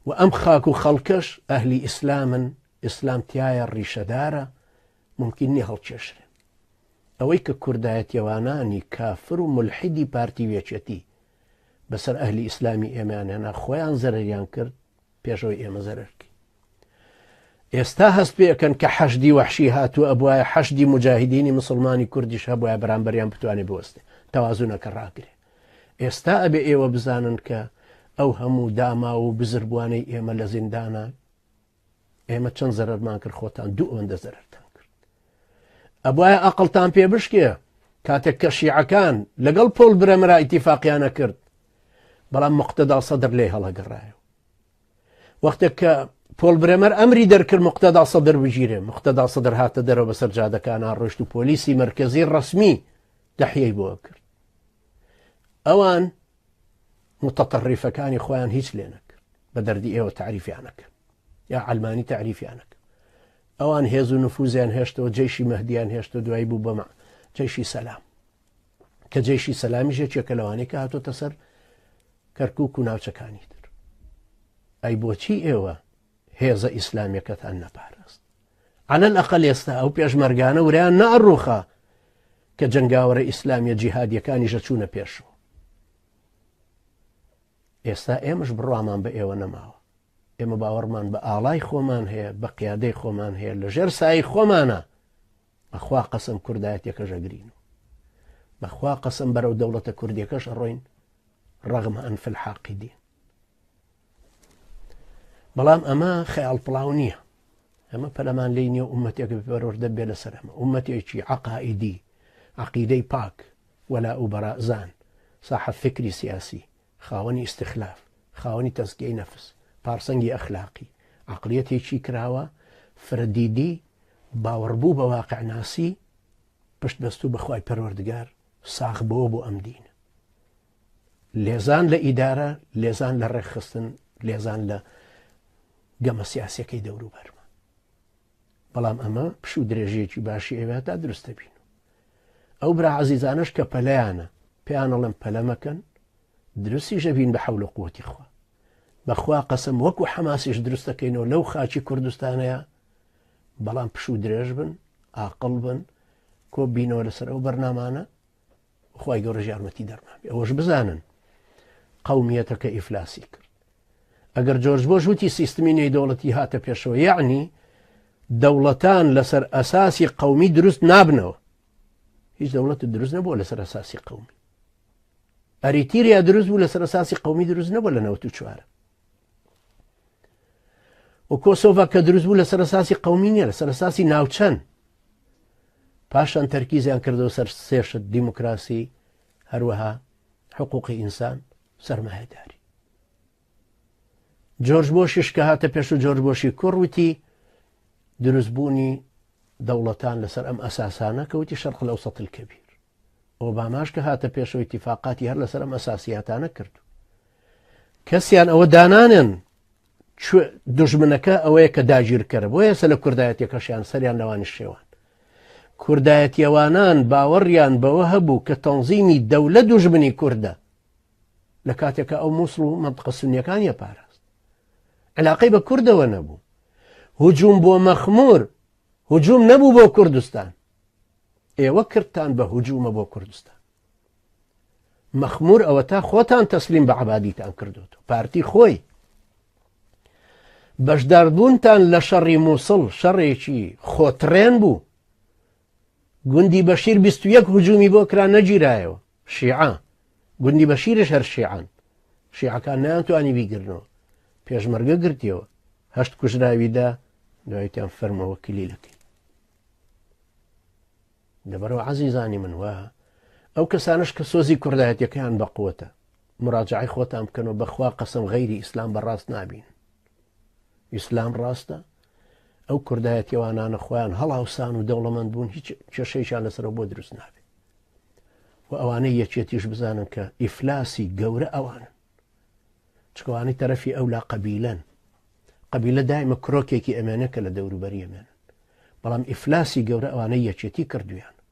و ئەم خاک و خەڵکەش ئەهلی ئیسلامن، ئیسلام تیایە ڕیشەدارە، مومکین نیە هەڵکێشرێن. ئەوەی کە کوردایەتیەوانانی کافر و مولحیدی پارتی و یەکێتی بەسەر ئەهلی ئیسلامی ئێمەیان هێنا خۆیان زەرەریان کرد پێشەوەی ئێمە زەرەر بکەین. ئێستا هەست پێکەن کە حەشدی وەحشی هاتووە ئەبوایە حەشدی موجاهیدینی مسلمانی کوردیش هەبوایە بەرامبەریان بتوانێ بوەستێ تەوازونەکە ڕاگرێ. ئێستا ئەبێ ئێوە بزانن کە ئەو هەموو داماو و بزربوانەی ئێمە لە زیندانە ئێمە چەند زەرەرمان کرد خۆتان دوو ئەوەندە زەرەرتان کرد ئەبواە ئەقلتان پێ بشکێ کاتێک کە شیعەکان لەگەڵ پۆل برەمەرا ئیتیفاقیانە کرد بەڵام مقتەدا سەدر لێ هەڵەگەڕایەوە وەختێک کە پۆل برێمەر ئەمری دەرکرد مقتەدا سەدر بگیرێ مقتەدا سەدر هاتە دەرەوە بەسەر جادەکانا ڕۆشت و پۆلیسی مەرکەزی ڕەسمی تەحیەی بۆ کرد ئەوان متطرفەکانی خۆیان هیچ لێ نەکرد بە دەردی ئێوە تعریفیانەکەن یا علمانی تعریفیانەکە ئەوان هێز و نفوزیان هێشتەوە جەیشی مەهدیان هێشتە دوایی بوو بەمە جەیشی سەلام کە جەیشی سەلامیش یەکێکە لەوانەی کە هاتۆتە سەر کەرکک و ناوچەکانی تر ئەی بۆچی ئێوە هێزە ئیسلامیەکەتان نەپاراست عەلە ئەقل ئێستا ئەو پێشمەرگانە وریان نەئەڕوخا کە جەنگاوەرە ئیسلامیە جیهادیەکانیشە چوونە پێشەوە ئێستا ئێمەش بڕوامان بە ئێوە نەماوە ئێمە باوەڕمان بە ئاڵای خۆمان هەیە بە قیادەی خۆمان هەیە لە ژێر سای خۆمانە بەخوا قەسەم کوردایەتیەکەش ئەگرین و بەخوا قەسەم بەرەو دەوڵەتە کوردیەکەش ئەڕۆین ڕەغم ئەنف الحاقدین بەڵام ئەمە خەیاڵ پڵاو نییە ئەمە پەلەمان لی نییە ئومەتێک پەروەردە بێ لەسەر ئەمە ئومەتێکی عقائیدی عقیدەی پاک وەلا و بەرازان ساحە فکری سیاسی خاوەنی ئیستخلاف خاوەنی تەزکیەی نەفس پارسەنگی ئەخلاقی عقلیەتێکی کراوە فرەدیدی باوەڕبوو بە واقعناسی پشت بەستوو بە خوای پەروەردگار ساغ بۆ بۆ ئەم دینە لێزان لە ئیدارە لێزان لە ڕێکخستن لێزان لە گەمە سیاسەکەی دەوروبەرمە بەڵام ئەمە پشوو درێژیەکی باشی ئەوێ تا دروستە بین ئەو برا عزیزانش کە پەلەیانە پێیانەڵم پەلە مەکەن دروستی ژەبین بە حەول و قوتی خوا بەخوا قەسم وەکو حەماسیش دروستەکەینەوە لەو خاچی کوردستانەیە بەڵام پشوو درێژ بن ئاقڵ بن کۆ بینەوە لەسەر ئەو بەرنامانە خوای گەورەش یارمەتی دەرمان بێ ئەوەش بزانن قومیەتەکە ئیفلاسی کرد ئەگەر جۆرج بۆش وتی سیستمی نێودەوڵەتی هاتە پێشەوە یعنی دەوڵەتان لەسەر ئەساسی قومی دروست نابنەوە هیچ دەوڵەت دروست نەبووە لەسەر ئەساسی قومی ئەریتیریا دروست بوو لەسەر ئەساسی قومی دروست نەبوو لە 94 و کۆسۆڤا کە دروست بوو لەسەر ئەساسی قومی نییە لەسەر ئەساسی ناوچەن پاشان تەرکیزیان کردەوە سەر سێشت دیموکراسی هەروەها حقوقی ئینسان سەرمایەداری جۆرج بۆشیش کە هاتە پێش و جۆرج بۆشی کوڕ وتی دروستبوونی دەوڵەتان لەسەر ئەم ئەساسانە کەوتی شەرق الأوسط الكبير ئۆباماش کە هاتە پێشەوەی ئیتیفاقاتی هەر لەسەر ئەم ئەساسیاتانە کرد کەسیان ئەوە دانانێن دژمنەکە ئەوەیە کە داگیرکەرە بۆ ئێستا لە کوردایەتەکەشیان سەریان لەوانی شێوان کوردایەتیەوانان باوەڕیان بەوە هەبوو کە تەنزیمی دەولە دوژمنی کوردە لە کاتێکە ئەو مووسڵ و منطقە سونیەکانیە پاراست علاقەی بە کوردەوە نەبوو هجوم بۆ مەخمور هجوم نەبوو بۆ کوردستان ئێوە کردتان بە هجومە بۆ کوردستان مەخمور ئەوەتا خۆتان تەسلیم بە عەبادیتان کردوتەوە پارتی خۆی بەشداربوونتان لە شەڕی مووسڵ شەڕێکی خۆتڕێن بوو گوندی بەشیر 21 هجومی بۆ کرا نەگیرایەوە شیعە گوندی بەشیرش هەر شیعان شیعەکان نەیانتوانی بیگرنەوە پێشمەرگە گرتیەوە هەشت کوژراویدا دوایتیان فەرمەوە کلیلەکەی لەبەرئەوە عەزیزانی من وە ئەو کەسانەش کە سۆزی کوردایەتیەکەیان بەقوەتە مراجعەی خۆتان بکەنەوە بەخوا قەسەم غەیری ئیسلام بە ڕاست نابین ئیسلام ڕاستە ئەو کوردایەتیوانانە خۆیان هەڵاوسان و دەوڵەمەند بوون هیچ کێشەیشان لەسەرەوە بۆ دروست نابێت و ئەوانەی یەکێتیش بزانن کە ئیفلاسی گەورە ئەوانن چکەوانەی تەرەفی ئەولا قەبیلەن قەبیلە دایمە کرۆکێکی ئەمێنە کە لە دەوروبەری ئەمێنن بەڵام ئیفلاسی گەورە ئەوانەی یەکێتی کردویان.